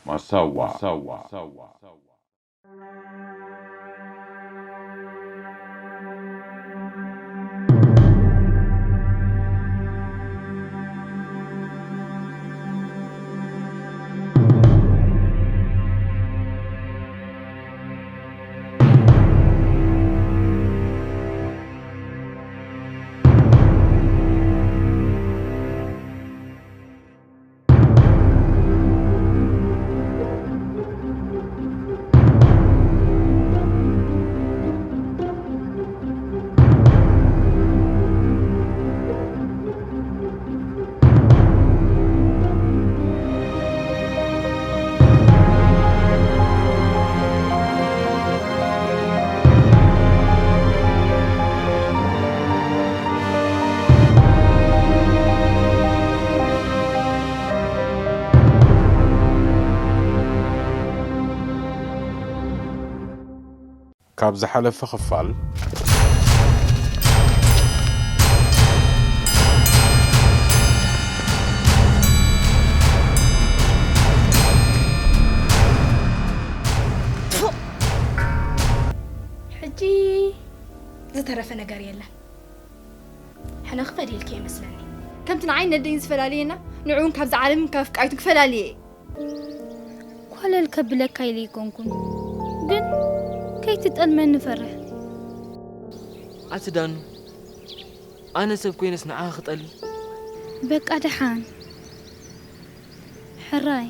ማሳዋ። ካብ ዝሓለፈ ክፋል ሕጂ ዝተረፈ ነገር የለን። ሕነ ክፈድየልኪ ይመስለኒ። ከምቲ ንዓይ ነደይን ዝፈላልየና ንዕውን ካብዚ ዓለምን ካብ ፍቃይቱን ክፈላልየ እየ። ኮለል ከብለካ ኢለ ኣይኮንኩን፣ ግን ከይትጠልመኒ እፈርሕ። ኣቲ ዳኑ፣ ኣነ ሰብ ኮይነስ ንዓኻ ክጠሊ? በቃ ደሓን ሕራይ።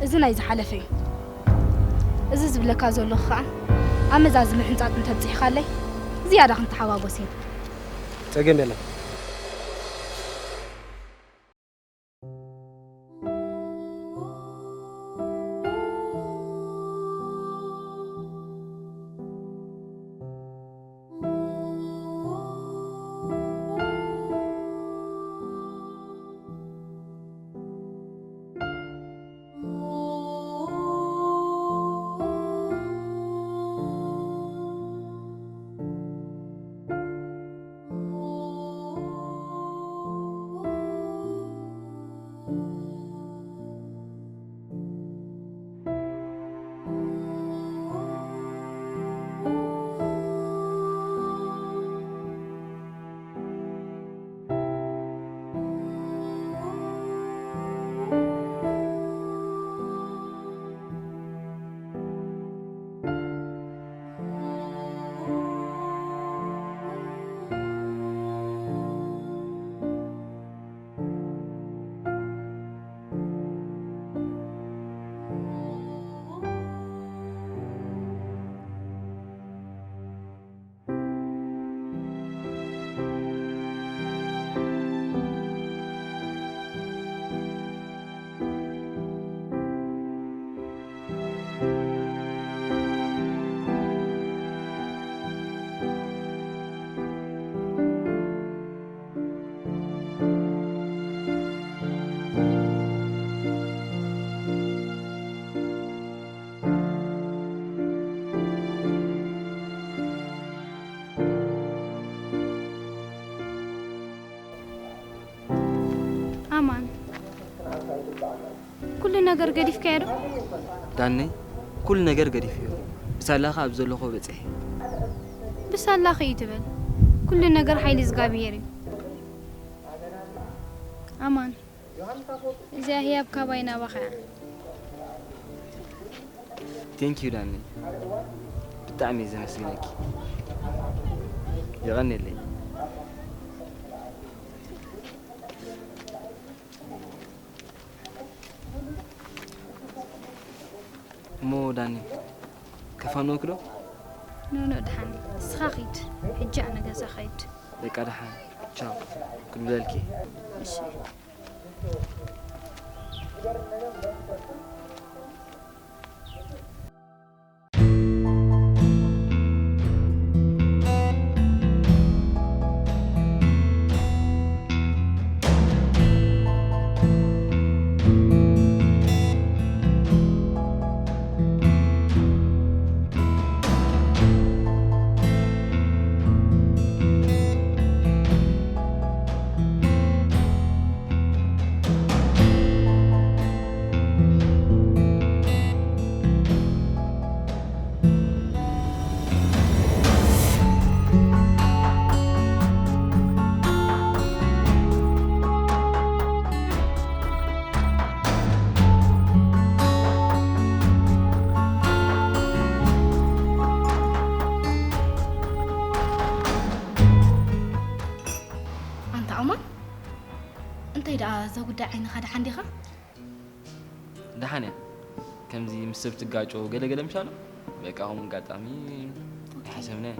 እዚ ናይ ዝሓለፈ እዩ። እዚ ዝብለካ ዘለኹ ከዓ ኣመዛዝነ ሕንፃፅ እንተብፂሕካለይ ዝያዳ ክንተሓጓጎስ ኢና። ጸገም የለን። ኣማን፣ ኩሉ ነገር ገዲፍካዮ ዶ? ዳነይ፣ ኩሉ ነገር ገዲፈዮ። ብሳላኻ ኣብ ዘለኹ በጺሐ። ብሳላኺ እዩ ትብል። ኩሉ ነገር ሓይሊ እግዚኣብሄር እዩ። ኣማን፣ እዚኣ ህያብ ካባይ ናባኻ እያ። Thank you ዳነይ፣ ብጣዕሚ እየ ዘመስግነኪ። የቐንየለይ። እሞ ዳኒ፣ ከፋንወኪ ዶ? ኖኖ፣ ደሓን። ንስኻ ኺድ፣ ሕጂ ኣነ ገዛ ኸይድ። በቃ ደሓን፣ ቻው ክብለልኪ። እሺ። እዛ ጉዳይ ዓይንኻ ደሓን ዲኻ? ደሓን እያ። ከምዚ ምስ ሰብ ትጋጮ ገለገለ ምሻሎ በቃ ከምኡ ኣጋጣሚ ኣይሓሰብናዮ።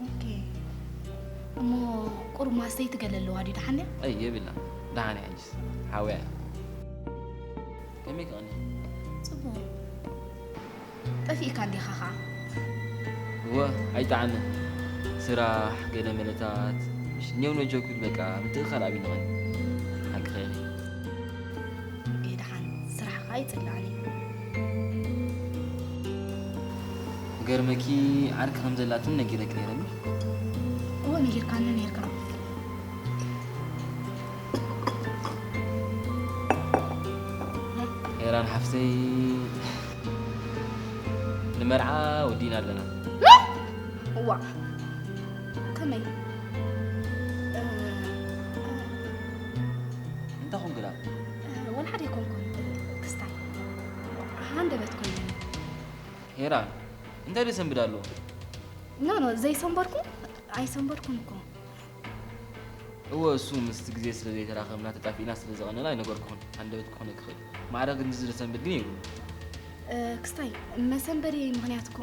ኦኬ። እሞ ቁሩብ ማስተይቲ ገለ ኣለዋ ድዩ? ደሓን እያ? ኣይ የብላ። ደሓን እያ ሕጅስ። ሓውያ እያ። ከመይ ከቐኒ? ጽቡቕ። ጠፊእካ እንዲኻ ኸዓ? እወ ኣይጠዓመን። ስራሕ ገለ መለታት ምሽ ኔው ነጆኩል በቃ ምትእኻል ኣብይንቐኒ። ሓቂ ኸይሪ። እየ ደሓን ስራሕ ኸዓ ይጽላእኒ። ገርመኪ ዓርኪ ከም ዘላትን ነጊረኪ ነይረ ምሽ? እወ ነጊርካኒ ነይርካ። ሄራን ሓፍተይ ንመርዓ ወዲና ኣለና። እዋ ከመይ? እንታይ ኾንክላ? ወላ ሓደ ኣይኮንኩን ክስታይ ሃንደበት ኮይነኒ። ሄራን እንታይ ደሰንብድ ኣለዎ? ኖ ኖ ዘይሰንበድኩ ኣይሰንበድኩን እኮ። እወ እሱ ምስቲ ግዜ ስለ ዘይተራኸብና ተጣፊእና ስለ ዝቐነና ኣይነገርኩኹን። ሃንደበት ክኾነ ክኽእል። ማዕረ ክንድዚ ደሰንብድ ግን የብሉን። ክስታይ መሰንበዲ ምኽንያት እኮ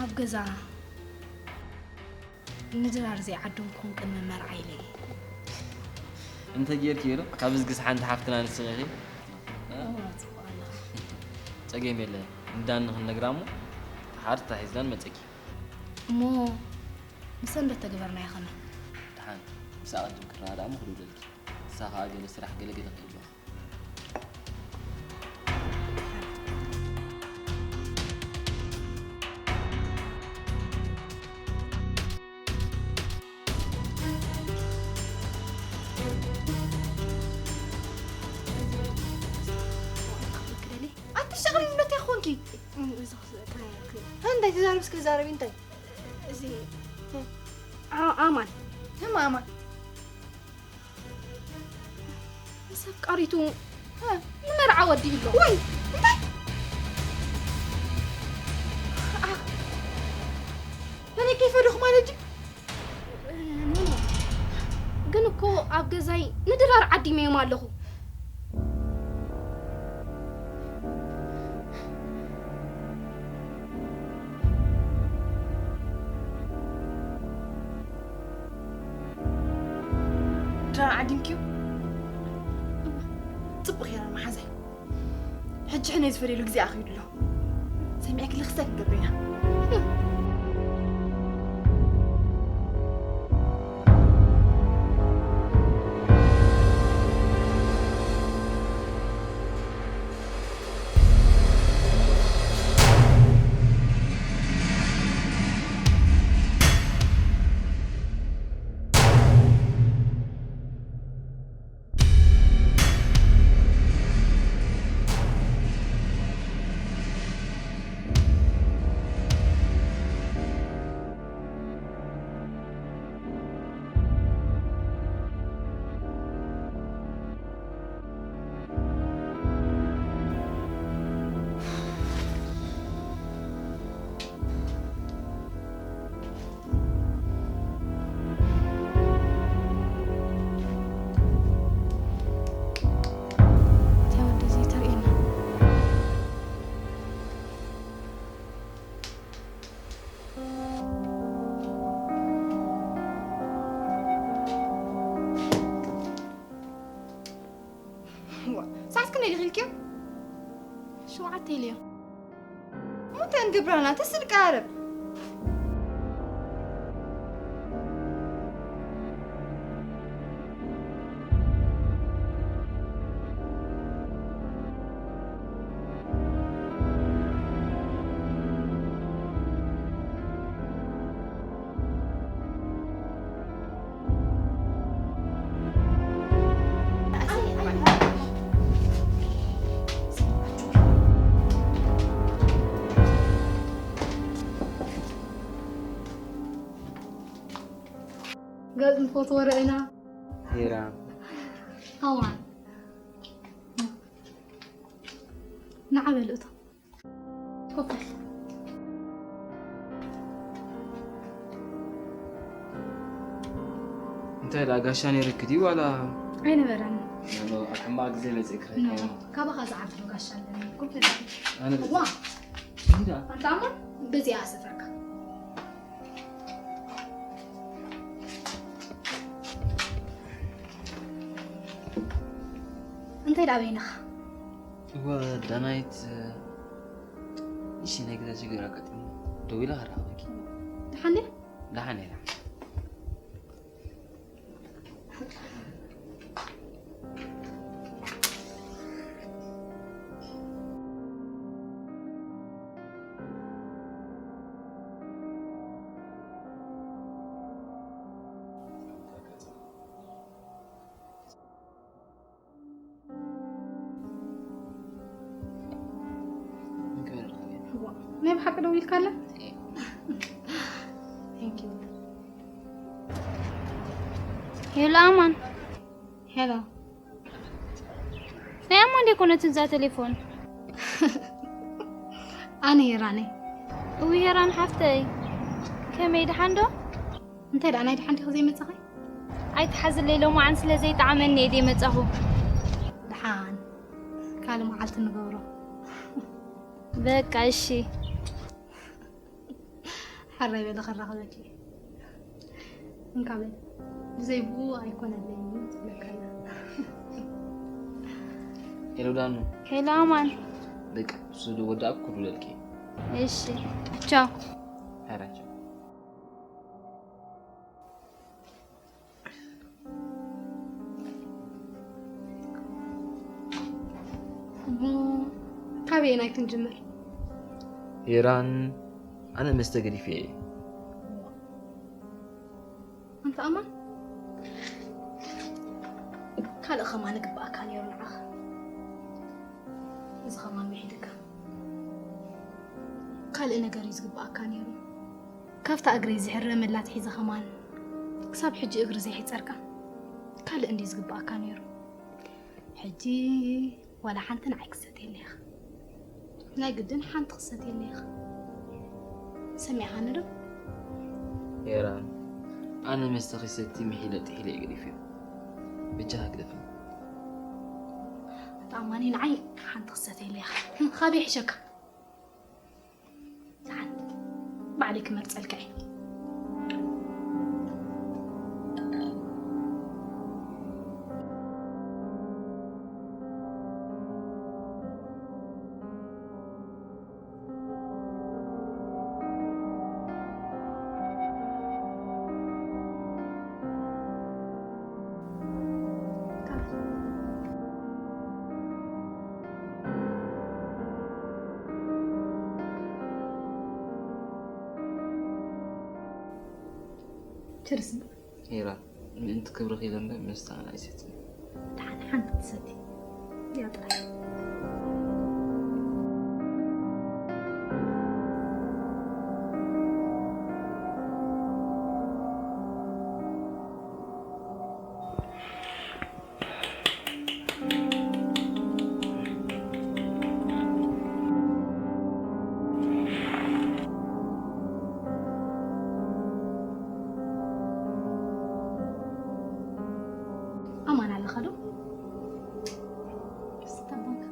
ኣብ ገዛ ንድራር ዘይዓደምኩኹም ቅድሚ መርዓ ኢለ እየ። እንተ ጌርኪ ዶ ካብ ዝግስ ሓንቲ ሓፍትና ንስኺ ኢኺ? እወ፣ ጽቡቕ ኣለኻ። ጸገም የለን። እንዳ ንኽንነግራ እሞ ሓር ተታሒዝና ንመጸኪ። እሞ ንሰንበት ተግበርናዮ ኸመይ? ደሓን ምስ ኣቐድም ክረዳዳእ እሞ ክድውለልኪ። ንሳ ኸኣ ገለ ስራሕ ገለ ገለ ክህልዋ። ኣቲ ሸቕሊ ምንታይ ኮንኪ? እንታይ ትዛረብ እስከ ዛረቢ እንታይ? እዚ ኣ- ኣማን። ህም ኣማን። ምስ ኣፍቃሪቱ እ፣ ንመርዓ ወዲኡ ኣሎ። ወይ እንታይ? ኣ፣ በለይ ከይፈደኹ ማለት ድዩ? እ፣ ኖ፣ ኖ። ግን እኮ ኣብ ገዛይ ንድራር ዓዲመዮም ኣለኹ። ድራር ዓዲምክዮ? ጽቡቕ ጌራ መሓዛይ። ሕጂ ሕነ ዝፈርየሉ ግዜ ኣኺሉ ኣሎ። ሰሚዕኪ ልኽሰት ንገብር ኢና። እንታይ ወዲ እዚ ተርእየኒ? ዋ፣ ሰዓት ክንደይ ኢልክዮ? ሸውዓተ ኢልዮ። እሞ እንታይ ንገብር ኣለና? ተስል ቀራረብ። ገጽ ንፈትዎ ርኢና። ሄራ። ሃዋ። ንዓ በል እቶ። ኮፍ በል። ዳ ጋሻ ነይርክ ድዩ ዋላ? ኣይነበረን። ኣብ ሕማቕ ግዜ መጺእክ ኸይኑ። ካባኻ ዝዓቢ ዶ ጋሻ ኣለኒ? ኩምተ ዳ ኣነ በ- ዋ ሂዳ ኣንታ ኣማ በዚኣ ሰፈርካ እንታይ ዳ በይንኻ? እወ ዳናይት እሺ ናይ ገዛ ሽግር ኣጋጢሙ ደው ኢላ ከራኸበኪ ደሓን ድያ? ደሓን ኢላ ናይ ብሓቂ ደው ኢልካ ኣላ? Thank you። ሄሎ ኣማን፣ ሄሎ ናይ ኣማን ደይኮነትን እዛ ቴሌፎን? ኣነ ሄራነይ። እውይ ሄራን ሓፍተይ፣ ከመይ ደሓን ዶ? እንታይ ደኣ ናይ ደሓን ዲኺ ዘይመጻኺ? ኣይትሓዝለይ፣ ሎማዓን ስለ ዘይጠዓመኒ እየ ደይመጻኹ። ደሓን ካልእ መዓልቲ ንገብሮ። በቃ እሺ። ሓራይ በለ ከራኸበኪ እንካ በል ብዘይ ብኡ ኣይኮነለይ ትብለካ ኣላ። ሄሎ ዳኑ ሄሎ ኣማን፣ በቃ እሱ ወዳእኩ ክዱለልኪ እሺ ቻው። ሓራቸው እሞ ካበየናይ ክንጅምር? ሄራን ኣነ መስተ ገዲፈ እየ ኣንተ ኣማን ካልእ ኸማን ግብኣካ ነይሩ ንዓኻ። እዚ ኸማን ምሒድካ ካልእ ነገር እዩ ዝግብኣካ ነይሩ። ካብታ እግረይ ዝሕረመላ ኣትሒዘ ኸማን ክሳብ ሕጂ እግሪ ዘይሕጸርካ ካልእ እንድዩ ዝግብኣካ ነይሩ። ሕጂ ዋላ ሓንቲ ንዓይ ክሰትየለይ ኢኻ። ናይ ግድን ሓንቲ ክሰትየለይ ኢኻ። ሰሚዕኻኒ ዶ? ሄራን ኣነ መስተ ክሰቲ ምሒለ ጥሒለ እየ ገዲፈዮ። ብጃኻ ግደፍኒ። ኣታ ኣማኒ ንዓይ ሓንቲ ክሰትየለይ ኢኻ። ካበይ ይሕሸካ? ደሓን ባዕለይ ክመርጸልካ እየ። ችርስ ሄራ ምእንቲ ክብርኺ ኢለ እምበር መስተ ኣነ ኣይሰትን። ደሓን ሓንቲ ትሰቲ እያ ጥራይ። ኣማን ኣለኻ ዶ? እስቲ ተባንካ።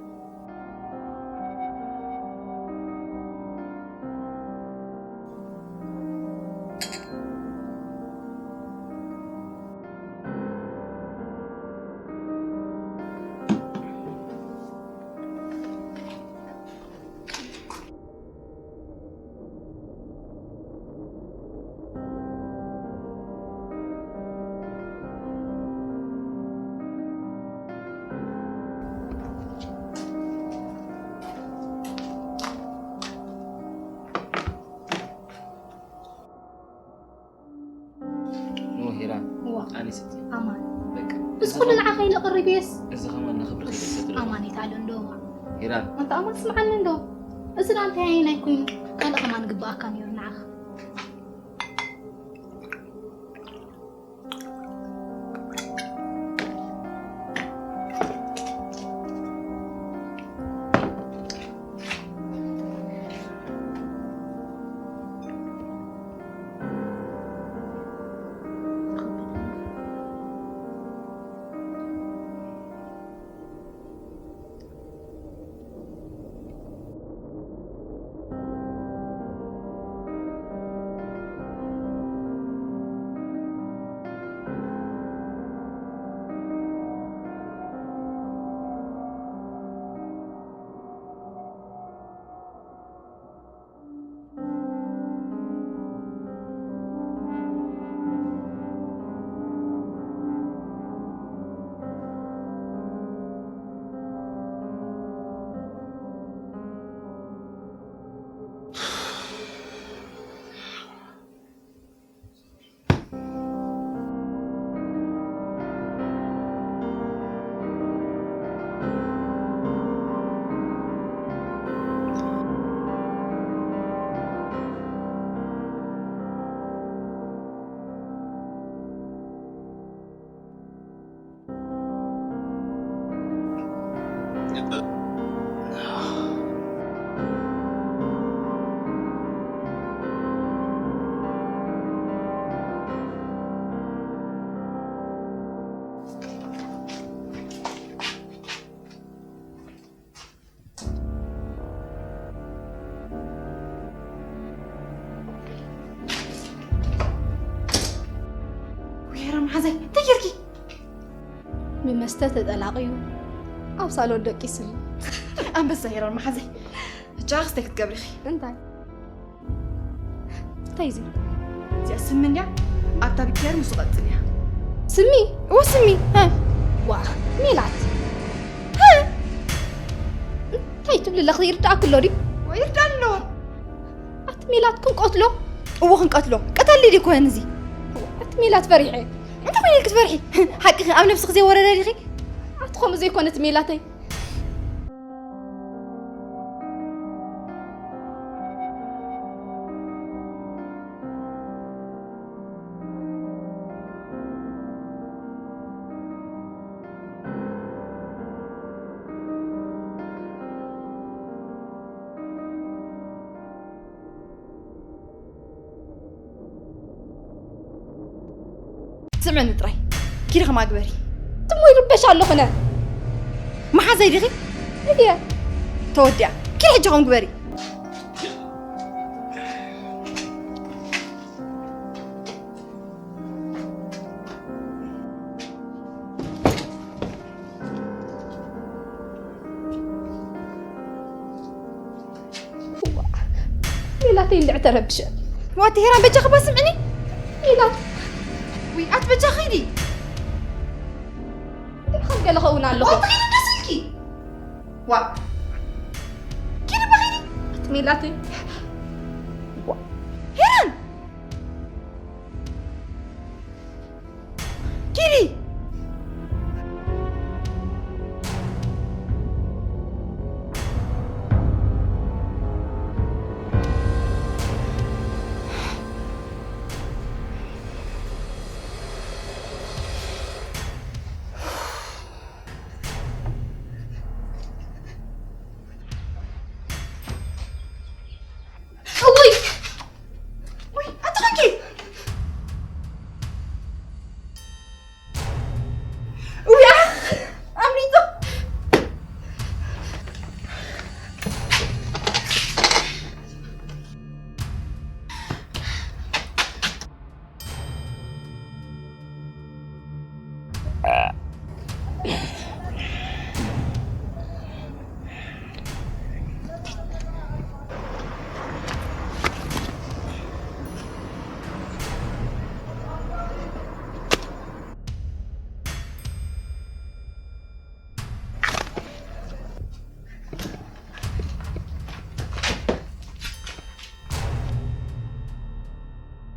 ኖ ሄራን እዋ ኣነ ሰቲ ኣማን በቃ እዚ ኩሉ ንዓኻ ኢለ ቅሪብ እየስ እዚ ኸማን ንኽብርኺ ኢለ ሰቲ ኣማን ይትኣለ እንዶ እዋ ሄራን ኣንተ ኣማን ስምዓኒ እንዶ እዚ ዳ እንታይ ናይ ኮይኑ ካልእ ከማን ግብኣካ ነይሩ ንዓኻ ወይ ሄራን መሓዛይ፣ እንታይ ጌርኪ? ብመስተ ተጠላቕዩ ኣብ ሳሎን ደቂስሉ። ኣንበሳ ሄራን መሓዛይ፣ ሕጂ ኣኽስታይ ክትገብሪ ኢኺ። እንታይ? እንታይ እዚ? እዚኣ ስሚ እንድያ፣ ኣብታ ብኪያር ምስ ዝቐጽል እያ። ስሚ? እወ ስሚ። እ። ዋ፣ ሜላት። እ። እንታይ ትብሊ ኣለኺ? ይርዳእኪ ኣሎ ድዩ? ወይ ይርዳእኒ ኣለዎ። ኣቲ ሜላት ክንቀትሎ? እዎ ክንቀትሎ። ቀተሊ ድዩ ኮን እዚ? ኣቲ ሜላት ፈሪሐ። እንታይ ኮይነ ክትፈርሒ? ሓቅኺ ኣብ ነብስኺ ዘይወረደ ዲኺ? ኣቲ ከምኡ ዘይኮነት ሜላተይ። ስምዕኒ ጥራይ ኪዲ ከማ ግበሪ። ትሞ ይርበሽ ኣለኹነ። መሓዛይ ዲኺ? እየ። ተወዲኣ። ኪዲ ሕጂ ከም ግበሪ። ሜላተይ እንድዕ ተረብሸ። ዋቲ ሄራን በጃኺ ባስምዕኒ። ሜላት። ውይ ኣት በጃኺ ዲ። እንድዕ ከም ገለ ኸውን ኣለኹ። ዋቲ ኺዲ ደስ ኢልኪ። ዋ። ኪዲ በኺዲ። ኣት ሜላተይ። ዋ። ሄራን። ኪዲ። እውይ! ውይ፣ ኣቲ ኾንኪ! ውይ፣ ኣኽ! ኣምሊጡ!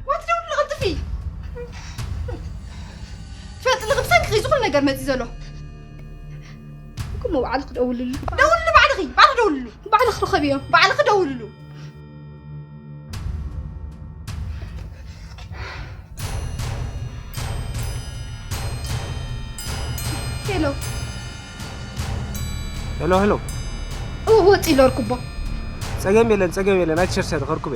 ዋት ደውሉ፣ ቀልጥፊ። ትፈልጢ፣ ብሰንኪ እዚ ኩሉ ነገር መፂ ዘሎ። እኮ ባዕልኺ ክደውልሉ። ደውልሉ ባዕልኺ፣ ባዕልኺ ደውልሉ። ባዕልኺ ርኸብዮ። ባዕልኺ ደውልሉ። ሄሎ። ሄሎ፣ ሄሎ። እው፣ ወፂ ኢለ ርኩቦ። ጸገም የለን፣ ጸገም የለን። ኣይትሸርሸሪ፣ ከርኩበ።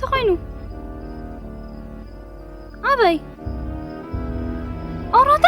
ኮይኑ ኣበይ? ኦሮታ?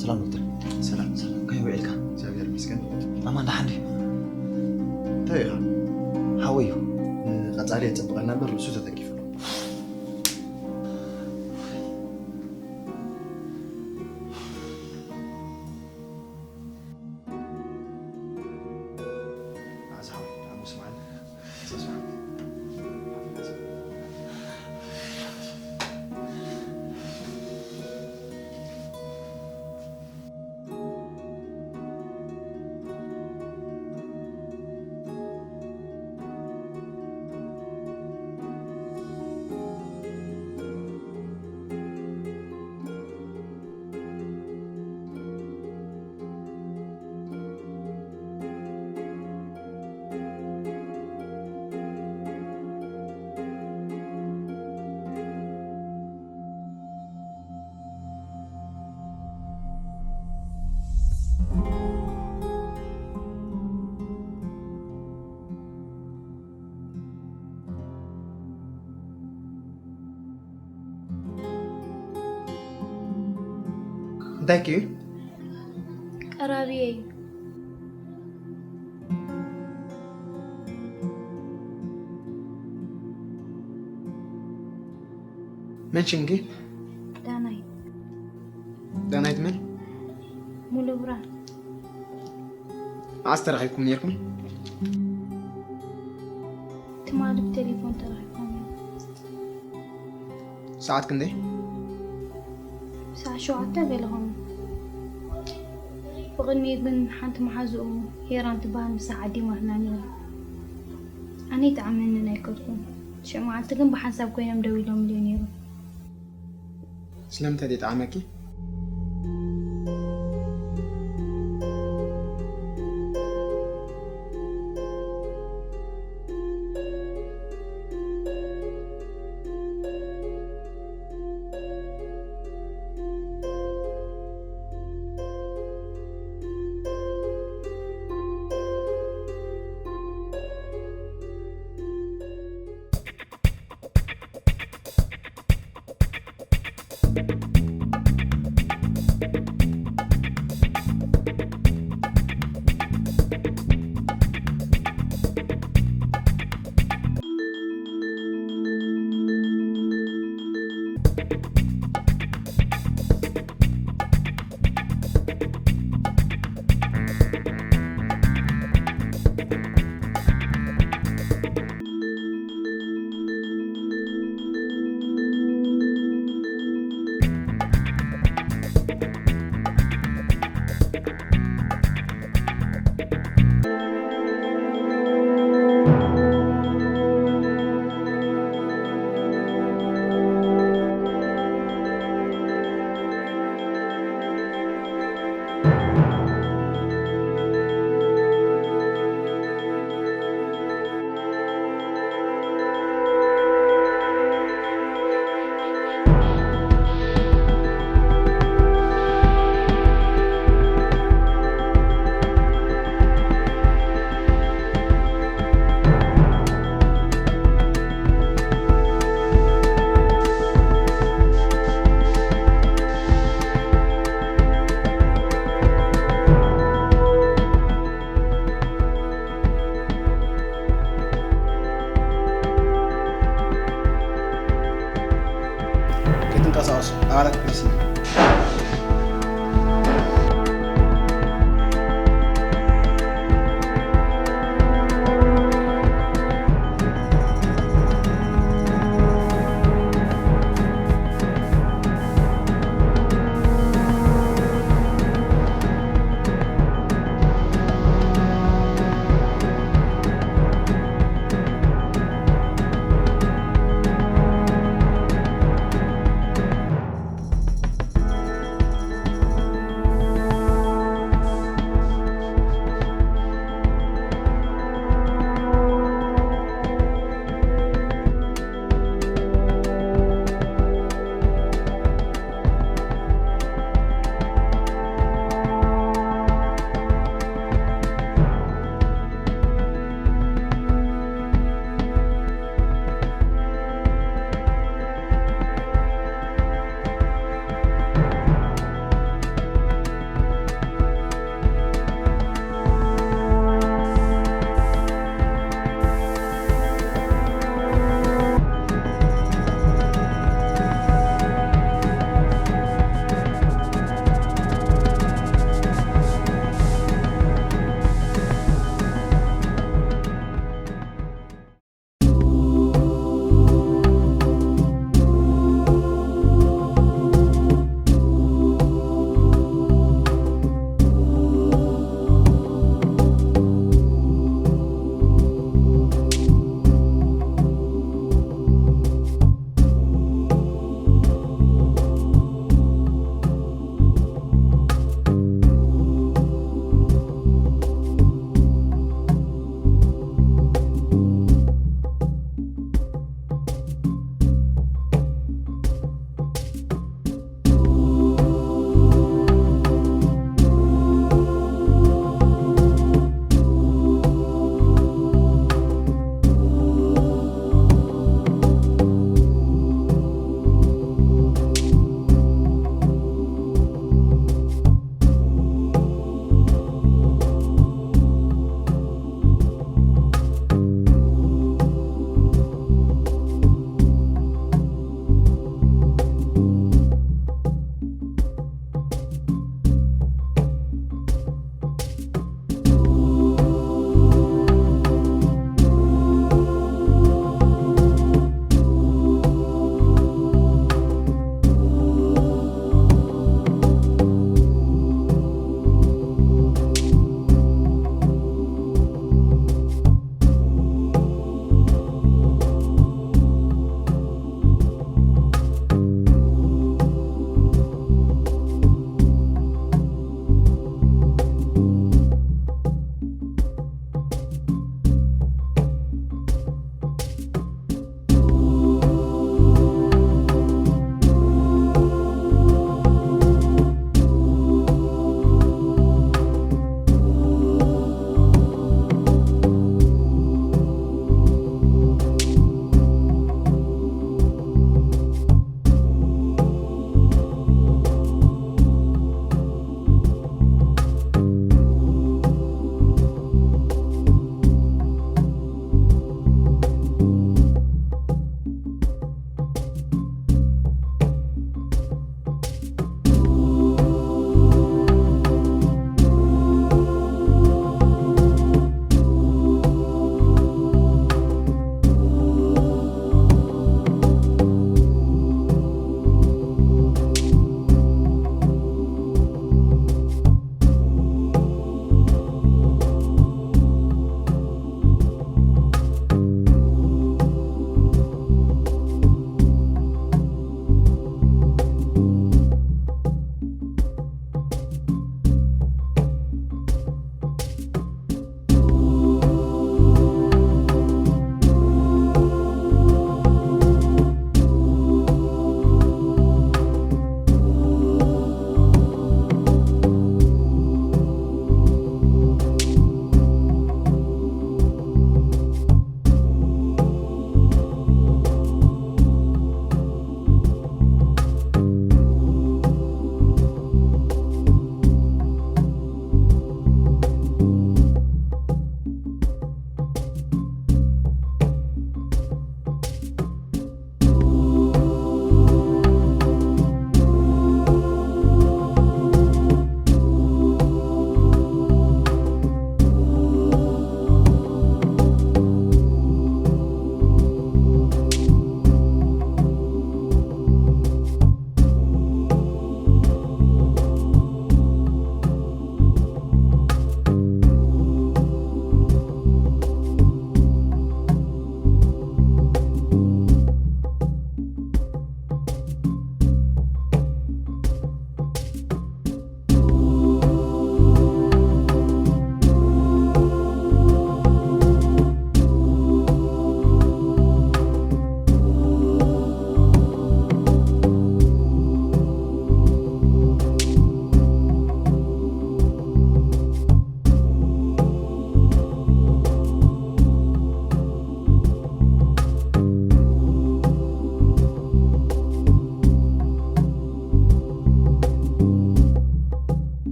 ሰላም ዶክተር። ሰላም፣ ሰላም። ከመይ ውዒልካ? እግዚኣብሔር ይመስገን። ኣማን ደሓን ድዩ? እንታይ ኢኻ? ሓወይ እዩ። ቀጻሊ የጸብቐና እምበር ርእሱ ተተኪፉ ኣሎ። እንታይ ክዩ? ቀራብየይ እዩ። መን ሽምኪ? ዳናይ። ዳናይት መን? ሙሉ ብርሃን። መዓስ ተራኺብኩም ነይርኩም? ትማሊ ብቴሌፎን ተራኺብኩም ነይሩ። ሰዓት ክንደይ? ሰዓት ሸውዓተ ገለ ኾይኑ። ብቕድሚኡ ግን ሓንቲ መሓዝኡ ሄራን ትበሃል ምሳሕ ዓዲማትና ነይራ። ኣነ ይጥዓመንን ኣይከድኩን። ሽዑ መዓልቲ ግን ብሓንሳብ ኮይኖም ደው ኢሎምለይ ነይሮም። ስለምንታይ ደይጠዓመኪ? ከይትንቀሳቐሱ ኣባላት ፖሊስ።